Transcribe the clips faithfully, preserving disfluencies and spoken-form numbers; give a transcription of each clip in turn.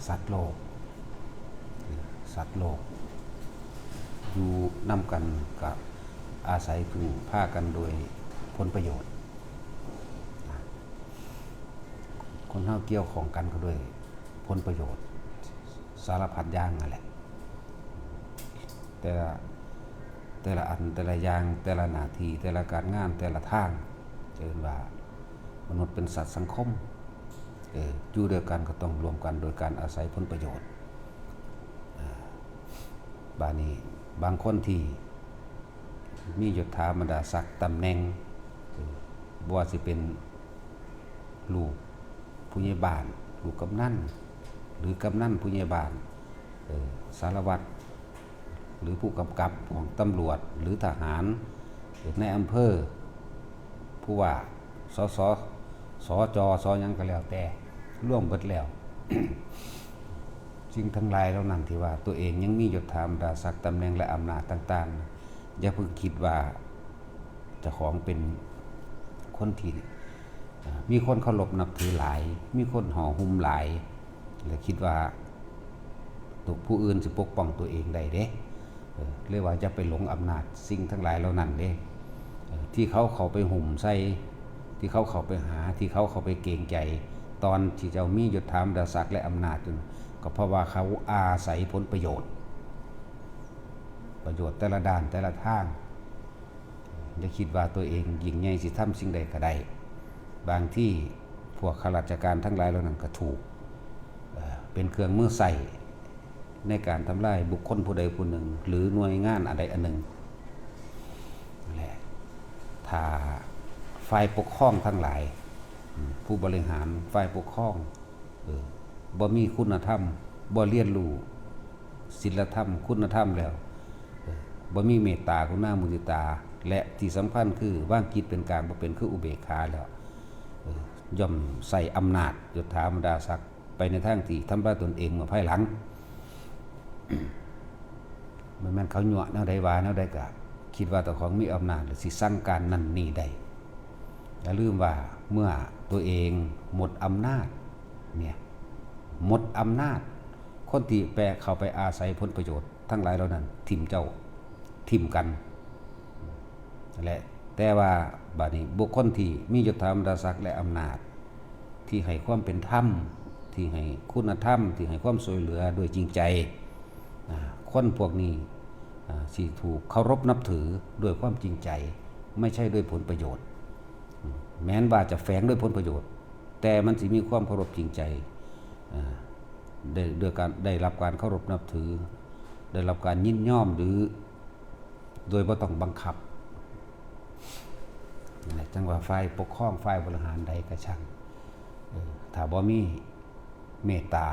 สัตว์โลก สัตว์โลก อยู่นำกันก็อาศัยพึ่งพากันโดยผลประโยชน์นะ คนเฮาเกี่ยวข้องกันก็ด้วยผลประโยชน์ สารพัดอย่างนั่นแหละ แต่ละแต่ละอันแต่ละอย่างแต่ละหน้าที่แต่ละการงานแต่ละทางเอิ้นว่ามนุษย์เป็นสัตว์สังคม เอออยู่ด้วยกันก็ต้องร่วมกันโดยการอาศัยผลประโยชน์ อ่า บาดนี้บางคนที่มียศถาบรรดาศักดิ์ตำแหน่ง เออบ่ว่าสิเป็นลูกผู้ใหญ่บ้าน ลูกกำนัน หรือกำนันผู้ใหญ่บ้าน เออสารวัตร หรือผู้กำกับของตำรวจ หรือทหาร หรือนายอำเภอ ผู้ว่า สส สจ สหยังก็แล้วแต่ รวมเบิดแล้ว สิ่งทั้งหลายเหล่านั้นที่ว่าตัวเองยังมียศถาบรรดาศักดิ์ตำแหน่งและอำนาจต่างๆ อย่าเพิ่งคิดว่าเจ้าของเป็นคนที่ อ่า มีคนเคารพนับถือหลาย มีคนห่อหุ้มหลาย และคิดว่าตัวผู้อื่นสิปกป้องตัวเองได้เด้ เออ เลยว่าอย่าไปหลงอำนาจสิ่งทั้งหลายเหล่านั้นเด้ เออ ที่เขาเข้าไปหุ้มใส่ ที่เขาเข้าไปหา ที่เขาเข้าไปเกรงใจ ตอนที่เจ้ามียศถาบรรดาศักดิ์และอำนาจอยู่ ก็เพราะว่าเขาอาศัยผลประโยชน์ ประโยชน์แต่ละด้านแต่ละทาง อย่าคิดว่าตัวเองยิ่งใหญ่สิทำสิ่งใดก็ได้ บางทีพวกข้าราชการทั้งหลายเหล่านั้นก็ถูก เอ่อ เป็นเครื่องมือใช้ในการทำลายบุคคลผู้ใดผู้หนึ่ง หรือหน่วยงานอันใดอันหนึ่ง นั่นแหละ ถ้าฝ่ายปกครองทั้งหลาย อืม ผู้บริหารฝ่ายปกครอง เออ บ่มีคุณธรรม บ่เรียนรู้ศีลธรรม คุณธรรมแล้ว เออ บ่มีเมตตากรุณามุทิตา และที่สำคัญคือวางจิตเป็นกลางบ่เป็น คืออุเบกขาแล้ว เออ ย่อมใช้อำนาจยศถาบรรดาศักดิ์ไปในทางที่ทำลายตนเองเมื่อภายหลัง มันแม่นเขายั่วแนวใดว่าแนวใดก็คิดว่าเจ้าของมีอำนาจหรือสิสั่งการนั่นนี่ได้ อย่าลืมว่าเมื่อตัวเองหมดอำนาจเนี่ย หมดอำนาจ คนที่ไปเข้าไปอาศัยผลประโยชน์ทั้งหลายเหล่านั้น ถิ่มเจ้า ถิ่มกัน และแต่ว่าบัดนี้บุคคลที่มียศถาบรรดาศักดิ์และอำนาจ ที่ให้ความเป็นธรรม ที่ให้คุณธรรม ที่ให้ความช่วยเหลือด้วยจริงใจ อ่า คนพวกนี้ อ่า สิถูกเคารพนับถือด้วยความจริงใจ ไม่ใช่ด้วยผลประโยชน์ อืม แม้นว่าจะแฝงด้วยผลประโยชน์ แต่มันสิมีความเคารพจริงใจ อ่า ได้ ด้วยการได้รับการเคารพนับถือ ได้รับการยินยอมหรือ โดยบ่ต้องบังคับ นั่นแหละ จั่งว่าฝ่ายปกครองฝ่ายบริหารใดก็ช่าง เออ ถ้าบ่มีเมตตา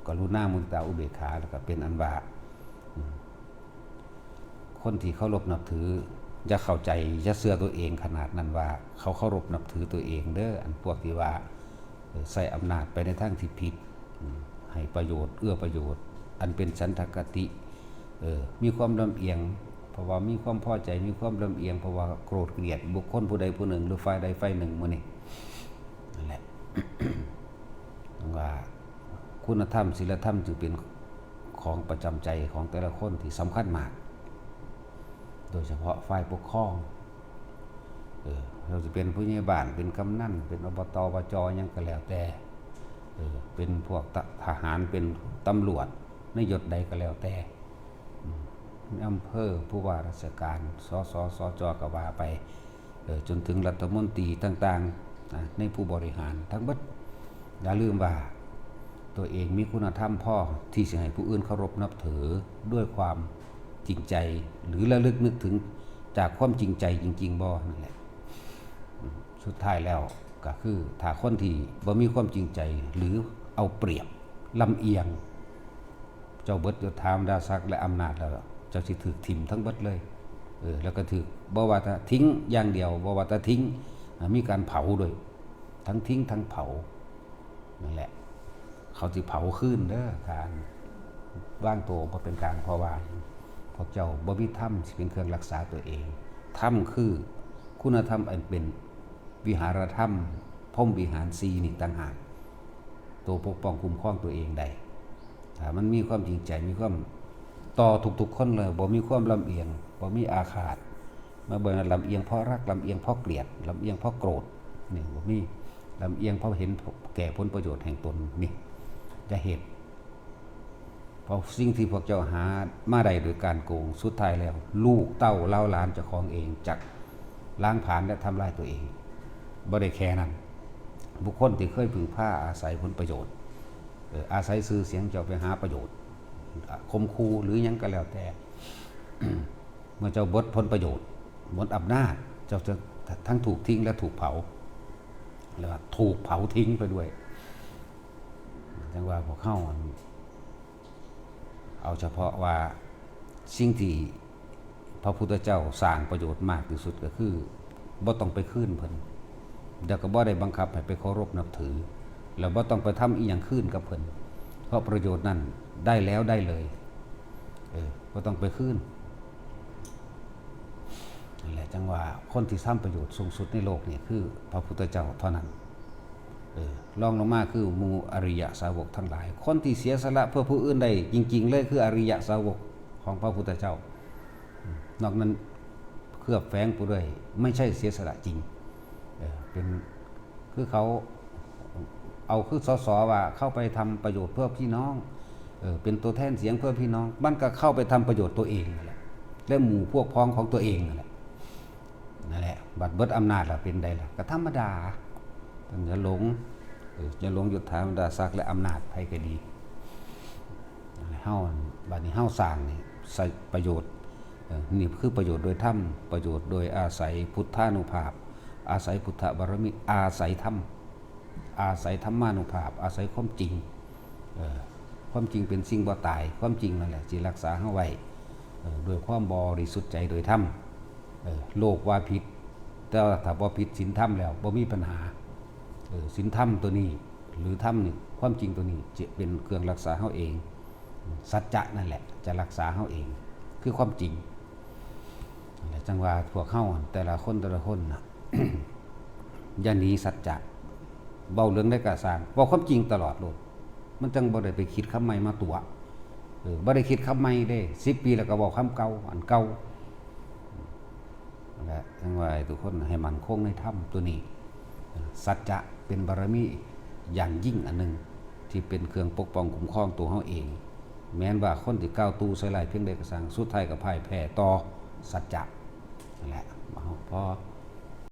กรุณามุทิตาอุเบกขา แล้วก็เป็นอันว่า อืม คนที่เคารพนับถือ อย่าเข้าใจ อย่าเชื่อตัวเองขนาดนั้นว่าเขาเคารพนับถือตัวเองเด้อ อันพวกที่ว่า เอ่อ ใช้อำนาจไปในทางที่ผิด อืม ให้ประโยชน์ เอื้อประโยชน์ อันเป็นฉันทคติ เออ มีความลำเอียง เพราะว่ามีความพอใจ มีความลำเอียง เพราะว่าโกรธเกลียดบุคคลผู้ใดผู้หนึ่ง หรือฝ่ายใดฝ่ายหนึ่ง มื้อนี้ นั่นแหละ ว่าคุณธรรม ศีลธรรมจึงเป็นของประจำใจของแต่ละคนที่สำคัญมาก โดยเฉพาะฝ่ายปกครอง เออ เราจะเป็นผู้ใหญ่บ้าน เป็นกำนัน เป็นอบต อบจ หยังก็แล้วแต่ เออ เป็นพวกท- ทหาร เป็นตำรวจ ในยศใดก็แล้วแต่ อืม อำเภอ ผู้ว่าราชการ สส สจ ก็ว่าไป เออ จนถึงรัฐมนตรีต่างๆ นะ ในผู้บริหารทั้งหมด อย่าลืมว่าตัวเองมีคุณธรรมพอที่จะให้ผู้อื่นเคารพนับถือด้วยความจริงใจ หรือระลึกนึกถึงจากความจริงใจจริงๆ บ่ นั่นแหละ อืม สุดท้ายแล้วก็คือถ้าคนที่บ่มีความจริงใจ หรือเอาเปรียบ ลำเอียง เจ้าเบิดยศถาบรรดาศักดิ์และอำนาจแล้ว เจ้าสิถูกถิ่มทั้งเบิดเลย เออ แล้วก็ถูก บ่ว่าแต่ทิ้งอย่างเดียว บ่ว่าแต่ทิ้ง อ่ะ มีการเผาด้วย ทั้งทิ้งทั้งเผา นั่นแหละ เขาสิเผาคืนเด้อ ถ้าอันวางตัวบ่เป็นกลาง เพราะว่าพวกเจ้าบ่มีธรรมสิเป็นเครื่องรักษาตัวเอง ธรรมคือคุณธรรมอันเป็นวิหารธรรม พรหมวิหารสี่นี่ต่างหาก ตัวปกป้องคุ้มครองตัวเองได้ ถ้ามันมีความจริงใจ มีความต่อทุกๆคนเลย บ่มีความลำเอียง บ่มีอาฆาต มาเบิ่งลำเอียงเพราะรัก ลำเอียงเพราะเกลียด ลำเอียงเพราะโกรธ นี่บ่มี ลำเอียงเพราะเห็นแก่ผลประโยชน์แห่งตน นี่ จะเห็น เพราะสิ่งที่พวกเจ้าหามาได้โดยการโกง สุดท้ายแล้ว ลูกเต้าเล้าหลานเจ้าของเองจะล้างผลาญและทำลายตัวเอง บ่ได้แค่นั้น บุคคลที่เคยพึ่งพาอาศัยผลประโยชน์ เอ่อ อาศัยชื่อเสียงเจ้าไปหาประโยชน์ อ่ะ ข่มขู่หรือหยังก็แล้วแต่ เมื่อเจ้าหมดผลประโยชน์ หมดอำนาจ เจ้าจะทั้งถูกทิ้งและถูกเผา เรียกว่าถูกเผาทิ้งไปด้วย จังว่าพวกเฮา เอาเฉพาะว่าสิ่งที่พระพุทธเจ้าสร้างประโยชน์มากที่สุดก็คือ บ่ต้องไปคืนเพิ่น แล้วก็บ่ได้บังคับให้ไปเคารพนับถือ แล้วบ่ต้องไปทำอีหยังคืนกับเพิ่น เพราะประโยชน์นั้นได้แล้วได้เลย เออ บ่ต้องไปคืน นั่นแหละ จังว่าคนที่ทำประโยชน์สูงสุดในโลกนี่คือพระพุทธเจ้าเท่านั้น เออ รองลงมาคือหมู่อริยสาวกทั้งหลาย คนที่เสียสละเพื่อผู้อื่นได้จริงๆเลยคืออริยสาวกของพระพุทธเจ้า นอกนั้นเคลือบแฝงไปด้วย ไม่ใช่เสียสละจริง เออ เป็น คือเขาเอาคือ สส ว่าเข้าไปทำประโยชน์เพื่อพี่น้อง เออ เป็นตัวแทนเสียงเพื่อพี่น้อง มันก็เข้าไปทำประโยชน์ตัวเองนั่นแหละ และหมู่พวกพ้องของตัวเองนั่นแหละ นั่นแหละ บัดเบิดอำนาจแล้วเป็นใดล่ะ ก็ธรรมดา อย่าหลง เออ อย่าหลงยศถาบรรดาศักดิ์และอำนาจไผก็ดี เฮา บัดนี้เฮาสร้างนี่ ใส่ประโยชน์ เออ นี่คือประโยชน์โดยธรรม ประโยชน์โดยอาศัยพุทธานุภาพ อาศัยพุทธบารมี อาศัยธรรม อาศัยธรรมานุภาพ อาศัยความจริง เออ ความจริงเป็นสิ่งบ่ตาย ความจริงนั่นแหละสิรักษาเฮาไว้ เออ ด้วยความบริสุทธิ์ใจโดยธรรม เออ โลกว่าผิด แต่ว่าถ้าบ่ผิดศีลธรรมแล้วบ่มีปัญหา เออ ศีลธรรมตัวนี้ หรือธรรมนี่ ความจริงตัวนี้จะเป็นเครื่องรักษาเฮาเอง สัจจะนั่นแหละจะรักษาเฮาเอง คือความจริง นั่นแหละจังว่าพวกเฮาแต่ละคนแต่ละคนน่ะ อย่าหนีสัจจะ เว้าเรื่องใดก็ซ่าง เว้าความจริงตลอดโลด มันจังบ่ได้ไปคิดคำใหม่มาตั๋ว เออ บ่ได้คิดคำใหม่เด้ สิบปีแล้วก็เว้าคำเก่า อันเก่า นั่นแหละจังว่าให้ทุกคนให้มั่นคงในธรรมตัวนี้ สัจจะเป็นบารมีอย่างยิ่งอันหนึ่ง ที่เป็นเครื่องปกป้องคุ้มครองตัวเฮาเอง แม้นว่าคนที่กล่าวตู่ใส่ร้ายเพียงใดก็ซ่าง สุดท้ายก็พ่ายแพ้ต่อสัจจะ นั่นแหละ เอา พอ